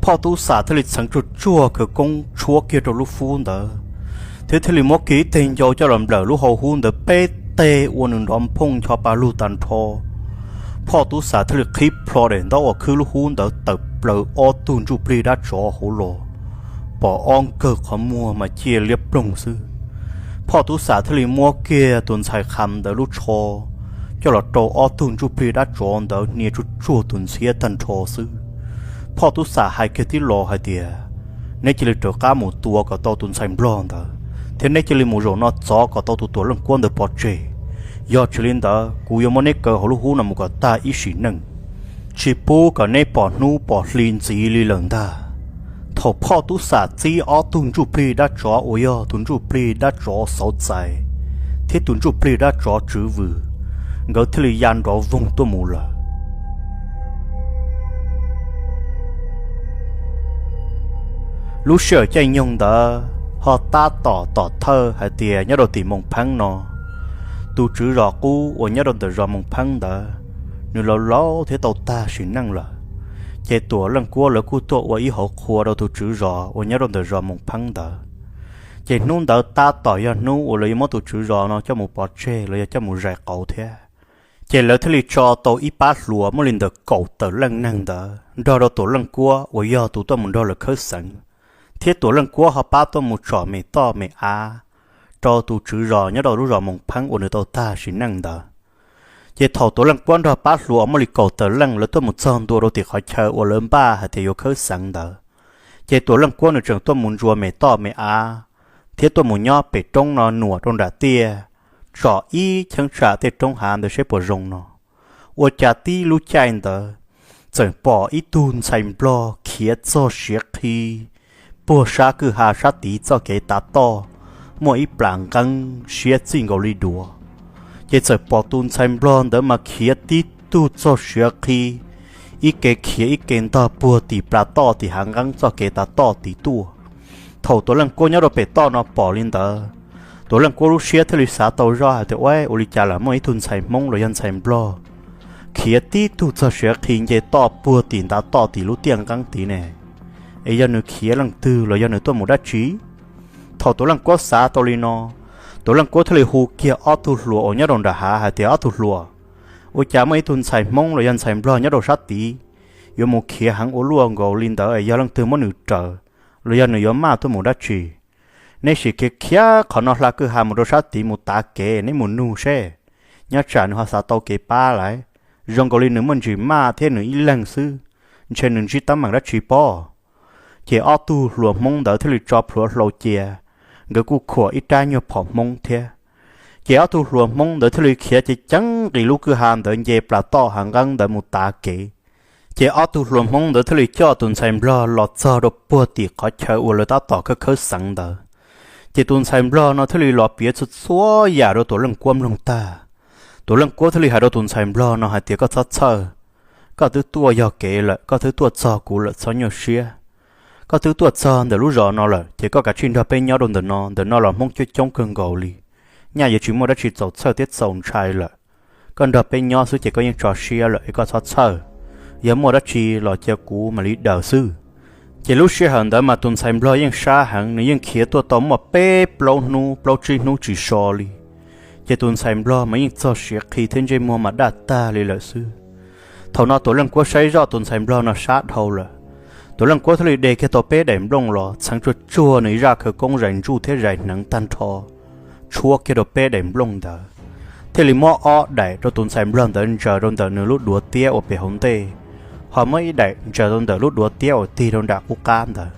Phoj tub xam thiaj li txheev tsuag tsuag khawv koob tshuab kiag rau lub fub ntawd, thiab thiaj li muab kiag ib teg ncau coj los nplawm lub hau hub ntawd peb teg ua nws nrov nphooj ncho pa lug tag nrho. Phoj tub xam thiaj li qhib plho daim ntaub uas khwb lub hub ntawd tawm plaws ob tug ntsuj plig dab tsov hauv los, pom ob nkawg qhov muag mas ciaj liab ploog xwb. Phoj tub xam thiaj li muab kiag tus ntxhais qha ntawd lub tsho coj los rau ob tug ntsuj plig dab tsov ntawd hnia tsuag tsuag tus ntxhiab tag nrho xwb. Phoj tub xam hais kiag tib los hais tias, neb cia li rov qab mus tua kom tau tus ntxhais nplog ntawd, thiab neb cia li mus zaum no txov kom tau tus tuam leej kuab ntawd pov tseg. Yog tsis li ntawd kuv yuav muab neb kaw hauv lub hub no mus kom tag ib sim neej, tsis pub kom neb pom hnub pom hli ntxiv li lawm ntag. Thaum phoj tub xam txib ob tug ntsuj plig dab tsov uas yog tus ntsuj plig dab tsov xauv txais thiab tus ntsuj plig dab tsov tswv vwm, nkawd thiaj li ya nrov voog tuaj mus lawm. Lub sij hawm caij nyoog ntawd ho tab tom tom thawj hais tias nyob rau tim Moos Pheeb no, tus tswv zos qub uas nyob rau ntawm zos Moos Pheeb ntawd, nws laus laus thiab tau tag sim neej lawm. Ces Tuam Leej Kuab lawv kuj tuaj ua ib hauv qhua rau tus tswv zos uas nyob rau ntawm zos Moos Pheeb ntawd. Ces hnub ntawd tab tom yog hnub uas lawv yuav muab tus tswv zos no coj mus pov tseg los yog coj mus zais qauv thiab. Ces lawv thiaj li tso tau ib pab hluas muaj li ntawm kaum tawm leej neeg ntawd nrog rau Tuam Leej Kuab uas yog tus tuaj mus nrog lawv khawb xeev, thiab Tuam Leej Kuab ho pab tuaj mus tsom me toj me av rau tus tswv zos nyob rau lub zos Moos Pheeb uas nws tau tag sim neej ntawd. Ces thaum Tuam Leej Kuab nrog pab hluas muaj li kaum tawm leej lawv tuaj mus txog ntua rau tim qhov chaw uas lawv npaj hais tias yuav khawb xeev ntawd, ces Tuam Leej Kuab nws tseem tuaj mus ntsuas me toj me av, thiab tuaj mus nyob pem roob no nuam rau nram tiaj, tsom ib cheeb tsam tej roob hav ntawd seb puas zoo no. Ua cas tib lub caij ntawd txawm pom ib tug ntxhais nplog khiav txog siav qhi puag sab kwj ha sab tid txoj kev tav toj, muaj ib plas nqeeb siab txij nkaus li duav. Ces txawm pom tus ntxhais nplog ntawd mas khiav tib tug txog siav qhi, ib ke khiav ib ke ntog puag tim plas toj tim hav nqeeb txoj kev tav toj tid tuaj. Thaum Tuam Leej Kuab nyob rau pem toj no pom li ntawd, Tuam Leej Kuab lub siab thiaj li xav tau zoj hais tias, ua, ua li cas lam muaj ib tug ntxhais Hmoob los yog ntxhais Nplog khiav tib tug txog siav qhi nce toj puag tim ntav toj tim lub tiaj nqeeb tid ne? Es yog nws khiav leej twg los yog nws tuaj mus dab tsi? Thaum Tuam Leej Kuab xav tau li no, Tuam Leej Kuab thiaj li hu kiag ob tug hluas uas nyob rau nram hav hais tias, ob tug hluas, ua cas muaj ib tug ntxhais Hmoob los yog ntxhais Nplog nyob rau sab tid, yuav mus khiav heev ua luaj nkaus li ntawd es yog leej twg muab nws raws los yog nws yuav maj tuaj mus dab tsi? Neb sim khiav khiav qhov no hla kwj ha mus rau sab tid mus tav kev neb mus nug seb, nyob tsam nws ho xav tau kev pab lawm. Zoo nkaus li nws muaj ntsis maj thiab nws ib leeg xwb, ntshe nws ntsib teeb meem dab tsi pob. Ces ob tug hluas Hmoob ntawd thiaj li tso plhuav hlau cia, nkawd kuj khuam ib rab nyuag phom Hmoob thiab. Ces ob tug hluas Hmoob ntawd thiaj li khiav ceev ceev nqis lub kwj ha ntawd nce plas toj hav nqeeb ntawd mus tav kev. Ces ob tug hluas Hmoob ntawd thiaj li coj tus ntxhais Nplog los txog rau puag tim qhov chaw uas lawv tab tom khawb khawb xeev ntawd. Ces tus ntxhais Nplog no thiaj li los piav txhua txhua yam rau Tuam Leej Kuab mloog tag. Tuam Leej Kuab thiaj li hais rau tus ntxhais Nplog no hais tias, koj txhob txhawj, koj twb tuaj yog kev lawm, koj twb tuaj txog kuv lawm, txhob nyuaj siab. Koj twb tuaj txog ntawm lub zos no lawm ces koj kav tsij nrog peb nyob rau ntawm no, ntawm no los Hmoob coob coob kawg nkaus li. Nyaj yuav tsis muaj dab tsi txaus txhawj thiab txaus ntshai lawm. Koj nrog peb nyob xwb ces koj yeej tso siab lawm es koj txhob txhawj. Yog muaj dab tsi los cia kuv mam li daws xwb. Ces lub sij hawm ntawd mas tus ntxhais Nplog yeej sab heev, nws yeej khiav tuaj tau muaj peb plaub hnub plaub tsib hnub tsis so li. Ces tus ntxhais Nplog mas yeej txog siav qhi thiab ntsej muag mas daj tag li lawm xwb. Thaum no Tuam Leej Kuab saib zoj tus ntxhais Nplog no sab dhau lawm, Tuam Leej Kuab thiaj li de kiag tau peb daim nplooj los txheev tsuag tsuag nws ib zaj khawv koob zais ntsuj thiab zais hneev tag nrho, tshuab kiag rau peb daim nplooj ntawd, thiaj li muab ob daim rau tus ntxhais Nplog ntawd ntsaws rau ntawm nws lub duav tiab uas pem hauv ntej, ho muab ib daim ntsaws rau ntawm lub duav tiab uas tig rau nram qub qab ntawd.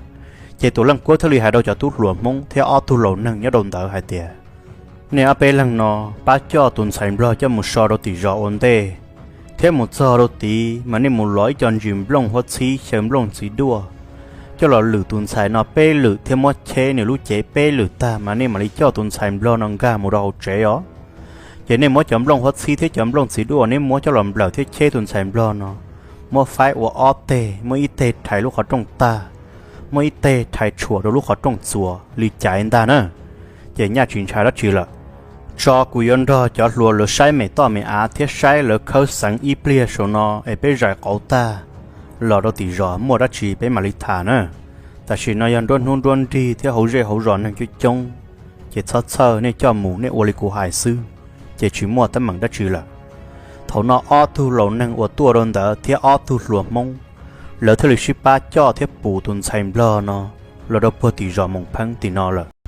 Ces Tuam Leej Kuab thiaj li hais rau cov tub hluas Hmoob thiab ob tug laus neeg nyob rau ntawd hais tias, nej ob peb leeg no pab coj tus ntxhais Nplog coj mus so rau tim zos ua ntej, thiab mus txog rau tid mas nej mus lov ib co ntsis nplooj huab txhib xyaw nplooj txiv duaj coj los lwm tus ntxhais no peb lwm thiab muab cheb nws lub cev peb lwm tag mas nej mam li coj tus ntxhais Nplog no nkag mus rau hauv tsev os. Ces nej muab cov nplooj huab txhib thiab cov nplooj txiv duaj nej muab coj los nplawm thiab cheb tus ntxhais Nplog no, muab faib ua ob teg, muab ib teg rhais lub qhov rooj tag, muab ib teg rhais tshuam rau lub qhov rooj txuas li caiv ntag na. Ces nyaj tsis ntshai dab tsi lawm. Tso kuv yuav nrog cov hluas lawv saib me toj me av thiab saib lawv khawb xeev ib pliag saum no es peb zais qauv tag los rau tim zos muaj dab tsi peb mam li tham na. Tam sim no yog nruab hnub nruab nrig thiab hauv zej hauv zos neeg coob coob, ces txhob txhawj, nej coj mus nej ua li kuv hais xwb, ces tsis muaj teeb meem dab tsi lawm. Thaum no ob tug laus neeg uas tuaj rau ntawd thiab ob tug hluas Hmoob, lawv thiaj li sib pab coj thiab pus tus ntxhais Nplog no los rau puag tim zos Moos Pheeb tim no lawm.